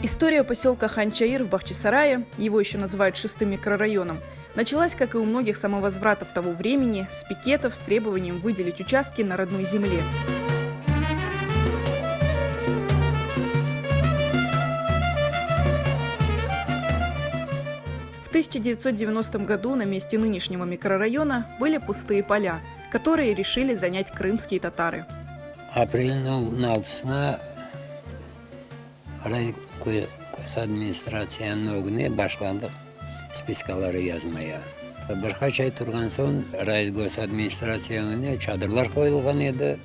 История поселка Ханчаир в Бахчисарае, его еще называют шестым микрорайоном, началась, как и у многих самовозвратов того времени, с пикетов с требованием выделить участки на родной земле. В 1990 году на месте нынешнего микрорайона были пустые поля, которые решили занять крымские татары. Aprelniñ altısına raygosadministratsiyanıñ ögüne başlandıq spiskaları yazmaya. Bir qaç ay turğan soñ raygosadministratsiya ögüne çadırlar qoyulğan edi.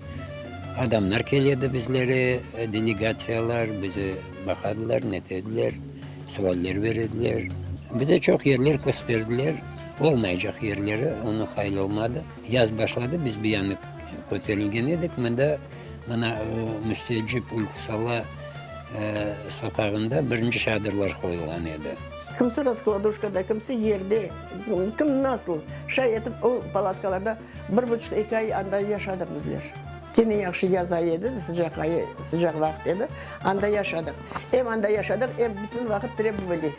Adamlar kele edi bizlere, delegatsiyalar, bizi baqadılar, netediler, sualler berediler. Bize çoq yerler kösterdiler, olmaycaq yerleri, onı haylı olmadı. Yaz başladı, biz bir yanı köterilgen edik, mında mına Müstecip Ülküsala soqağında birinci çadırlar qoyulğan edi. Kimsi raskladuşkada, kimsi yerde, kim nasıl, şay etip o palatkalarda bir buçuq, eki ay anda yaşadıq bizler. Kene yahşı yaz ayı edi, sıcaq ayı, sıcaq vaqıt edi, anda yaşadıq. Em anda yaşadıq, em bütün vaqıt trebovali,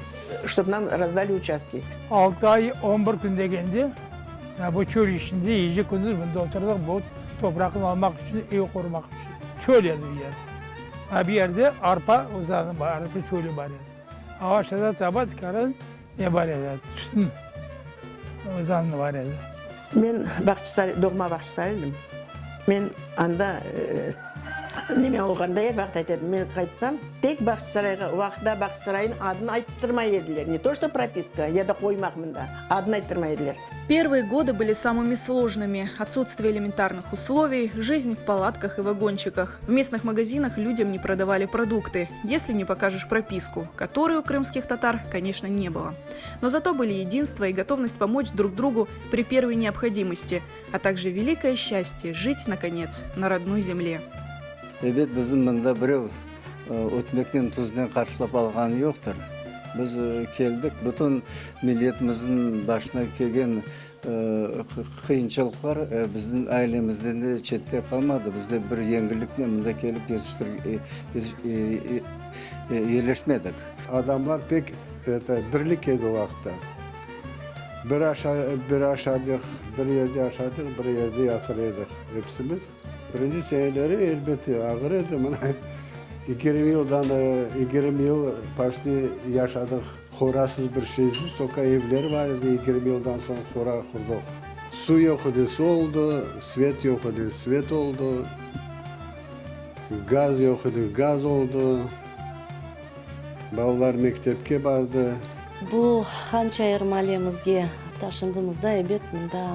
ştob nam razdali uçastki. Altı ay on bir kün degende, bu çöl içinde gece-kündüz mında oturdıq, bu topraqnı almaq içün, ev qurmaq içün. Çöl edi bu yer. A bu yerde arpa uzanı bar, arpa çölü bar edi. A aşağıda taba tikaran ne bar edi, tütün uzanı bar edi. Men Bağçasaray, doğma Bağçasaraylım. Men anda neme olğanda er vaqıt ayta edim, men qaytsam, tek Bağçasarayğa, o vaqıtta Bağçasaraynıñ adını ayttırmay ediler, ne to что propiska ya da qoymaq mında, adını ayttırmay ediler. Первые годы были самыми сложными. Отсутствие элементарных условий, жизнь в палатках и вагончиках. В местных магазинах людям не продавали продукты, если не покажешь прописку, которой у крымских татар, конечно, не было. Но зато были единство и готовность помочь друг другу при первой необходимости, а также великое счастье жить, наконец, на родной земле. Ebet, bizni mında birev ötmeknen, tuznen qarşılap alğanı yoqtır. Biz keldik, bütün milletimizniñ başına kelgen qıyınçılıqlar bizim ailemizden de çette qalmadı. Biz de bir yengilliknen mında kelip yerleşmedik. Adamlar pek, eto, birlik edi o vaqıtta. Bir aşa, bir aşadıq, bir yerde aşadıq, bir yerde yatır edik epsimiz. Birinci seneleri, elbette, ağır edi. Mına, 20 yıldan, 20 yıl paçti yaşadıq horasız, bir şeysiz, toka evler bar edi, 20 yıldan soñ hora qurduq. Suv yoq edi, suv oldı, svet yoq edi, svet oldı, gaz yoq edi, gaz oldı, balalar mektepke bardı. Bu Han Çayır malemizge taşındımızda, ebet, mında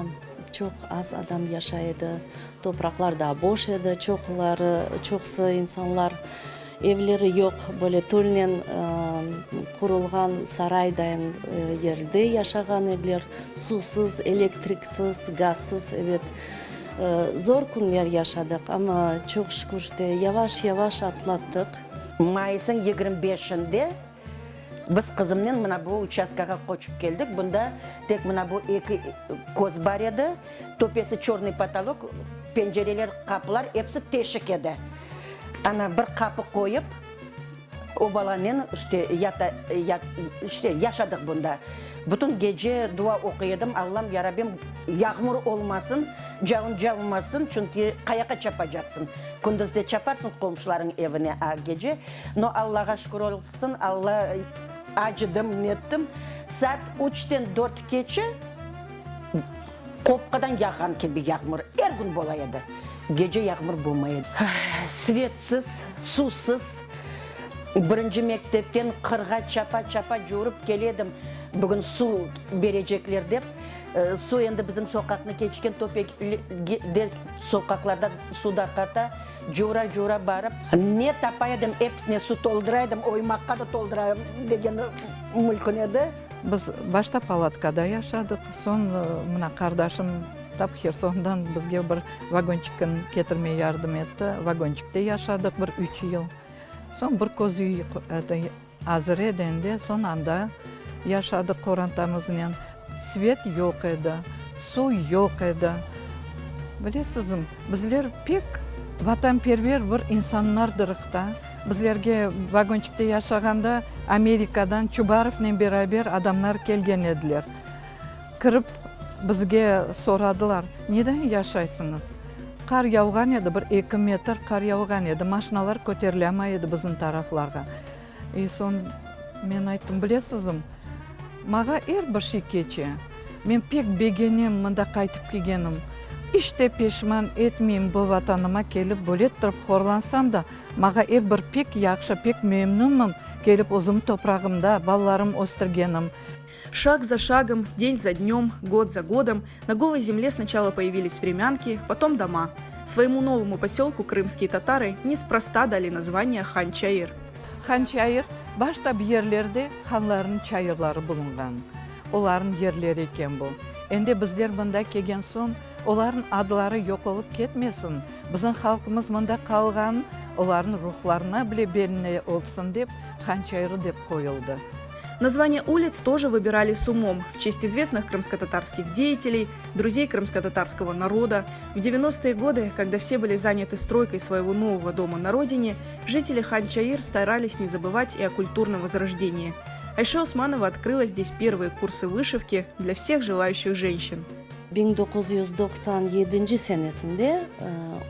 Çoq az adam yaşay edi, topraqlar daa boş edi, çoqları, çoqusı insanlar evleri yoq, böyle tölnen qurulğan saraydayın yerde yaşağan ediler, suvsız, elektriksiz, gazsız, ebet, zor künler yaşadıq, amma çoq şükür, işte, yavaş-yavaş atlattıq. Mayısıñ 25-inde Biz qızımnen mına bu uçastkağa köçip keldik. Bunda tek mına bu eki köz bar edi. Töpesi çörnıy potolok, pencereler, qapılar episi teşik edi. Ana, bir qapı qoyıp, o balanen işte yata, işte yaşadıq bunda. Bütün gece dua oquy edim, Allam, Yarabbim, yağmur olmasın, cavun cavmasın, çünki qayaqa çapacaqsıñ? Kündüz de çaparsıñ qomşularıñ evine, a gece? No, Allağa şükür olsun, Alla acıdım, nettim. Saat üçten dört keçe qopqadan yağğan kibi yağmur er kün bola edi. Gece yağmur bolmay edi. Svetsiz, suvsız birinci mektepten qırğa çapa-çapa cuvurıp kele edim, bugün suv berecekler dep. Suv endi bizim soqaqnı keçken töpek soqaqlarda suv darqata. Cura-cura barıp, ne tapa edim, episine su toldura edim, oymaqqa da toldurayım degeni mülkün edi. Biz başta palatkada yaşadıq, soñ mına qardaşım tap Hersondan bizge bir vagonçikni ketirmege yardım etti, vagonçikte yaşadıq bir üç yıl. Soñ bir köz üy azır edi endi, soñ anda yaşadıq qorantamıznen. Svet yoq edi, suv yoq edi. Bilesizmi, bizler pek vatanperver bir insanlardırıq da. Bizlerge vagonçikte yaşağanda Amerikadan Çubarovnen beraber adamlar kelgen ediler. Kirip bizge soradılar, Neden yaşaysıñız? Qar yavğan edi, bir eki metr qar yavğan edi, maşinalar köterilemay edi bizim taraflarğa. E soñ men ayttım, bilesizm, mağa er bir şey keçe. Men pek begenem mında qaytıp kelgenim. İç te peşman etmeyim bu vatanıma kelip böyle turıp horlansam da, mağa ep bir pek yahşı, pek memnünmim kelip özüm toprağımda balalarım östürgenim. Шаг за шагом, день за днем, год за годом на голой земле сначала появились времянки, потом дома. Своему новому поселку крымские татары неспроста дали название Хан-Чаир. Han-Çayır, başta bir yerlerde hanlarnıñ çayırları bulunğan. Olarnıñ yerleri eken bu. Endi bizler mında kelgen soñ, olarnıñ adları yoq olıp ketmesin, bizim halqımız mında qalğan, olarnıñ ruhlarına bile belli olsun dep, Han-Çayırı dep qoyuldı. Название улиц тоже выбирали с умом, в честь известных крымско-татарских деятелей, друзей крымско-татарского народа. В 90-е годы, когда все были заняты стройкой своего нового дома на родине, жители Хан-Чаир старались не забывать и о культурном возрождении. Айше Османова открыла здесь первые курсы вышивки для всех желающих женщин. 1997 senesinde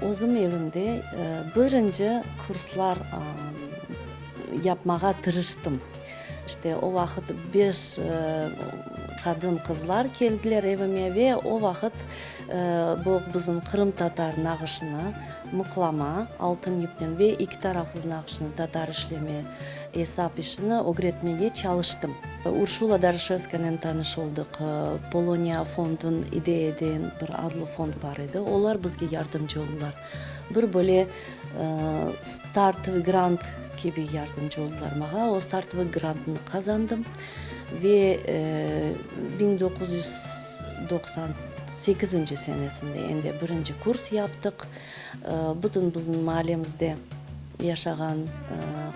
özüm evimde birinci kurslar yapmağa tırıştım. İşte, o vaqıt beş qadın-qızlar keldiler evime ve o vaqıt bu bizim qırımtatar nağışını, mıqlama, altın yipnen ve eki taraflı nağışını, tatar işleme esap işini ögretmege çalıştım. Urşula Doroşevskayanen tanış oldıq. Poloniya fondun İdeya degen bir adlı fond bar edi. Olar bizge yardımcı oldılar. Bir böyle startovıy grant kibi yardımcı oldılar mağa. O startovıy grantnı qazandım ve 1998 senesinde endi birinci kurs yaptıq. Bütün bizim maalemizde yaşağan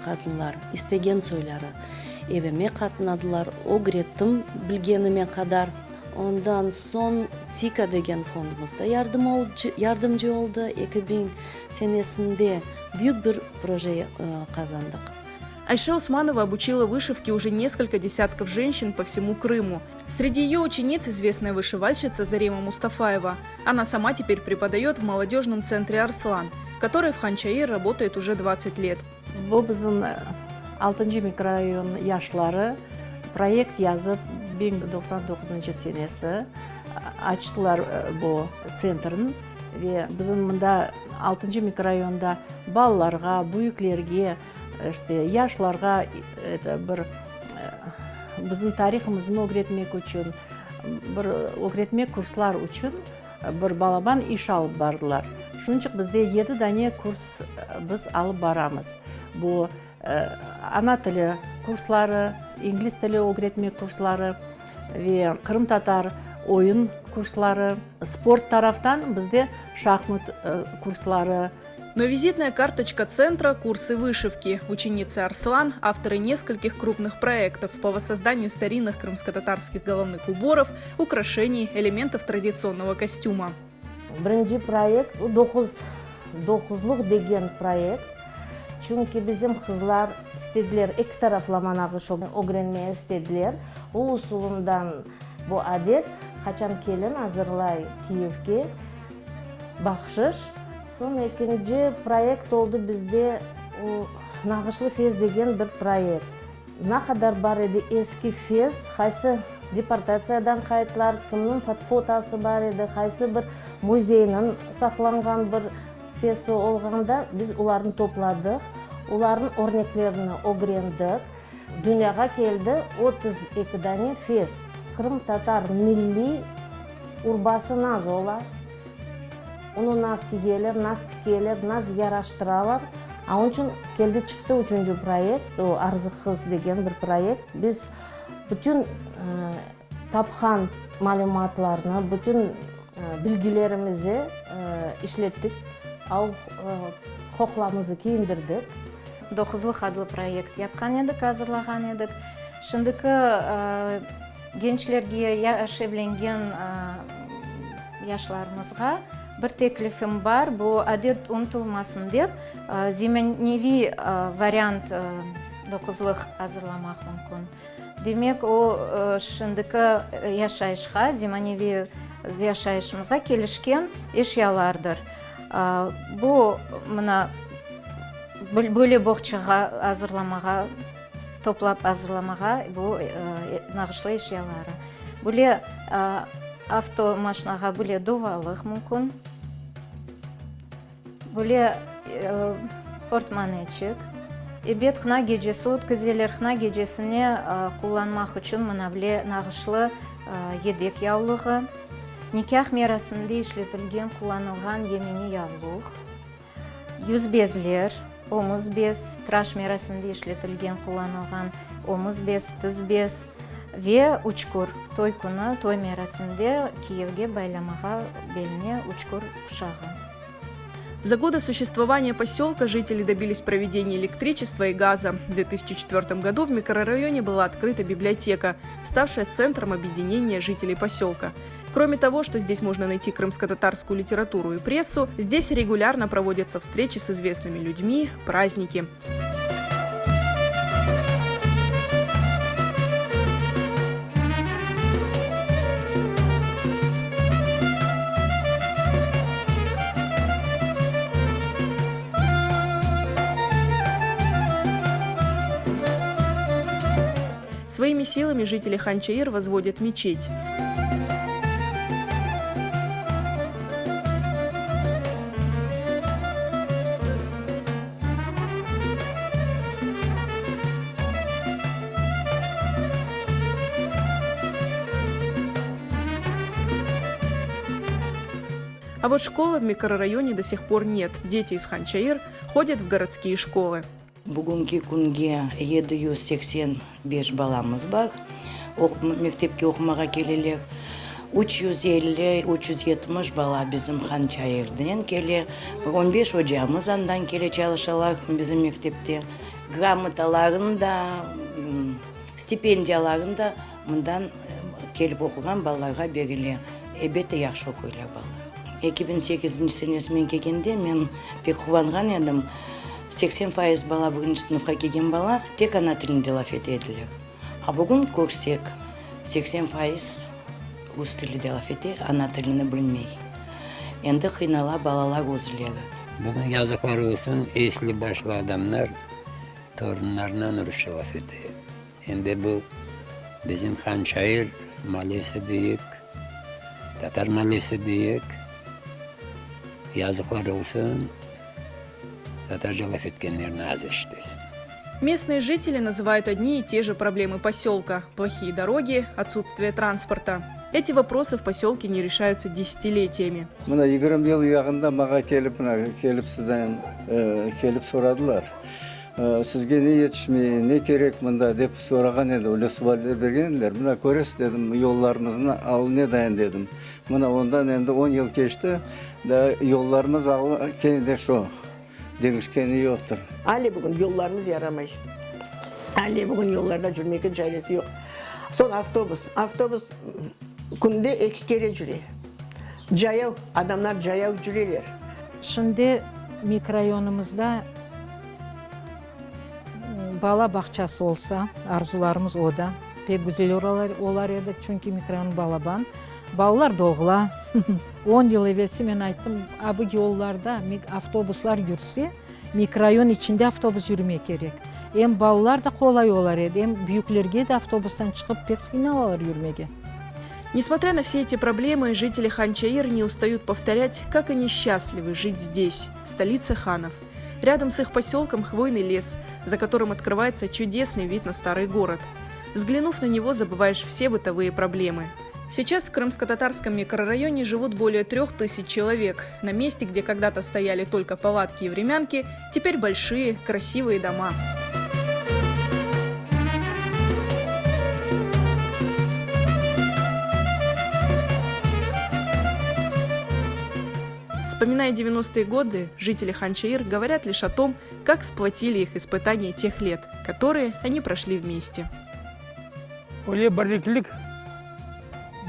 qadınlar istegen soyları evime qatnadılar, ögrettim bilgenime qadar. Ondan soñ TİKA degen fondumız da yardımcı oldı. 2000 senesinde büyük bir proje qazandıq. Айше Османова обучила вышивке уже несколько десятков женщин по всему Крыму. Среди ее учениц известная вышивальщица Зарема Мустафаева. Она сама теперь преподает в молодежном центре «Арслан», который в Ханчаир работает уже 20 лет. Bu bizim altıncı mikrorayon yaşları proyekt yazıp 1099 senesi açtılar bu tsentrni ve bizim mında altıncı mikrorayonda balalarğa, büyüklerge, işte yaşlarğa eto bir bizim tarihımıznı ögretmek içün bir ögretme kurslar içün bir balaban iş alıp bardılar. Şunıñ içün bizde yedi dane kurs biz alıp baramız. Bu ana tili kursları, ingliz tili ögretmek kursları ve qırımtatar oyun kursları, sport taraftan bizde şahmat kursları. Но визитная карточка центра – курсы вышивки. Ученицы Арслан – авторы нескольких крупных проектов по воссозданию старинных крымско-татарских головных уборов, украшений, элементов традиционного костюма. Birinci proyekt doquz doquzlıq degen proyekt, çünki bizim qızlar istediler eki taraflama nağış ögrenmeye istediler. O usulından bu adet, qaçan kelin azırlay kiyevge bahşış. Soñ ekinci proyekt oldı bizde, o nağışlı fes degen bir proyekt. Ne qadar bar edi eski fes, qaysı deportatsiyadan qaytlar, kimniñ fotası bar edi, qaysı bir müzeyniñ saqlanğan bir fesi olğanda biz olarnı topladıq, olarnıñ örneklerini ögrendik. Dünyağa keldi 32 dane fes. Qırımtatar milliy urbası naz ola. Onı naz kiyeler, naz tikeler, naz yaraştıralar. A onıñ içün keldi çıqtı üçünci proyekt, o Arzı qız degen bir proyekt. Biz bütün tapqan malümatlarnı, bütün bilgilerimizi işlettik, av qoqlamızı kiyindirdik. Doquzlıq adlı proyekt yapqan edik, azırlağan edik. Şimdiki gençlerge, yaş evlengen yaşlarımızğa. Bir teklifim bar, bu adet unutılmasın dep, zemaneviy variant doquzlıq azırlamaq mümkün. Demek, o, şimdiki yaşayışqa, zemaneviy yaşayışımızğa kelişken eşyalardır. Bu, mına, böyle boğçağa azırlamağa, toplap azırlamağa bu nağışlı eşyaları. Böyle avto maşinağa böyle duvalıq mümkün. Böyle portmaneçik. Ebet, hına gecesi ötkizeler. Hına gecesine qullanmaq içün mına böyle nağışlı yedek yavluğı. Nikâh merasiminde işletilgen, qullanılğan yemeni yavluq. Yüzbezler, omuz bez, tıraş merasiminde işletilgen, qullanılğan omuz bez, tiz bez ve uçkur, toy künü, toy merasiminde kiyevge baylamağa beline uçkur quşağı. За годы существования поселка жители добились проведения электричества и газа. В 2004 году в микрорайоне была открыта библиотека, ставшая центром объединения жителей поселка. Кроме того, что здесь можно найти крымско-татарскую литературу и прессу, здесь регулярно проводятся встречи с известными людьми, праздники. Своими силами жители Ханчаир возводят мечеть. А вот школы в микрорайоне до сих пор нет. Дети из Ханчаир ходят в городские школы. Bugünki künge 785 balamız bar, mektepke oqumağa keleler. 350, 370 bala bizim Han Çayırden kele. Bir on beş ocamız andan kele çalışalar bizim mektepte. Gramotalarnı da, stipendiyalarnı da mından kelip oquğan balalarğa berile. Elbette yahşı oquylar balalar. 2008-nci senesi men kelgende, men pek quvanğan edim, 80% bala, birinci sınıfqa kelgen bala tek ana tilinde laf ete ediler. A bugün körsek, 80% rus tilide laf ete, ana tilini bilmey. Endi qıynala balalar özleri. Bugün yazıqlar olsun, esli-başlı adamlar torunlarınan rusça laf ete. Endi bu bizim Han Çayır mallesi büyük, tatar mallesi büyük, yazıqlar olsun, tatarca laf etkenlerni az eşitesiñ. Местные жители называют одни и те же проблемы поселка: плохие дороги, отсутствие транспорта. Эти вопросы в поселке не решаются десятилетиями. Mına 20 yıl yaqında maña kelip, mına kelip sizden kelip soradılar. Sizge ne yetişmey, ne kerek mında, dep sorağan edi, öyle sualler bergen ediler. Mına köresiz, dedim, yollarımıznıñ alı ne dayın, dedim. Mına ondan endi on yıl keçti, daa yollarımız alı kene de şu, deñişkeni yoqtır. Ale bugün yollarımız yaramay. Ale bugün yollarda cürmekniñ çaresi yoq. Soñ avtobus. Avtobus künde eki kere cüre. Cayav, adamlar cayav cüreler. Şimdi mikrorayonımızda bala bağçası olsa, arzularımız o da, pek güzel olar edi, çünki mikrorayon balaban, balalar doğula. On yıl evelsi men ayttım, a bu yollarda avtobuslar yürse, mikrorayon içinde avtobus yürmek kerek. Em balalar da qolay olar edi, em büyüklerge de avtobustan çıqıp pek qıynalalar yürmege. Несмотря на все эти проблемы, жители Хан-Чаир не устают повторять, как они счастливы жить здесь, в столице ханов. Рядом с их поселком хвойный лес, за которым открывается чудесный вид на старый город. Взглянув на него, забываешь все бытовые проблемы. Сейчас в крымско-татарском микрорайоне живут более 3000 человек. На месте, где когда-то стояли только палатки и времянки, теперь большие красивые дома. Вспоминая 90-е годы, жители Хан-Чаир говорят лишь о том, как сплотили их испытания тех лет, которые они прошли вместе. Öyle birliklik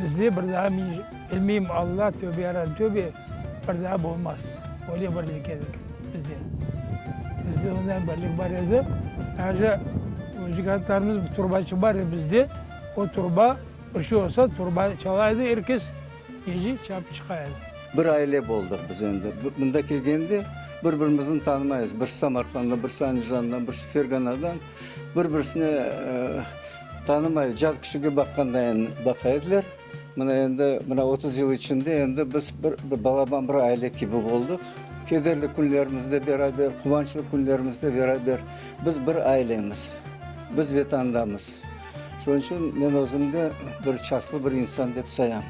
bizde bir daa men bilmeyim, Alla, tövbe, Yarabbi, tövbe. Bir daa bolmaz. Öyle birlik edik bizde. Bizde onday birlik bar edi. Daje muzıkantlarımız, trubaçı bar edi bizde. O truba, bir şey olsa, truba çala edi, er kes gece çapıp çıqa edi. Bir aile boldıq biz endi. Mında kelgende bir-birimizni tanımaymız. Birisi Samarqanddan, birisi Andijandan, birisi Ferganadan. Bir-birisini tanımay, cat kişige baqqandayın baqa ediler. Mına endi, mına 30 yıl içinde endi biz bir balaban bir aile kibi oldıq. Kederli künlerimizde beraber, quvançlı künlerimizde beraber. Biz bir ailemiz. Biz Vetandamız. Şunıñ içün men özümni bir şanslı bir insan dep sayam.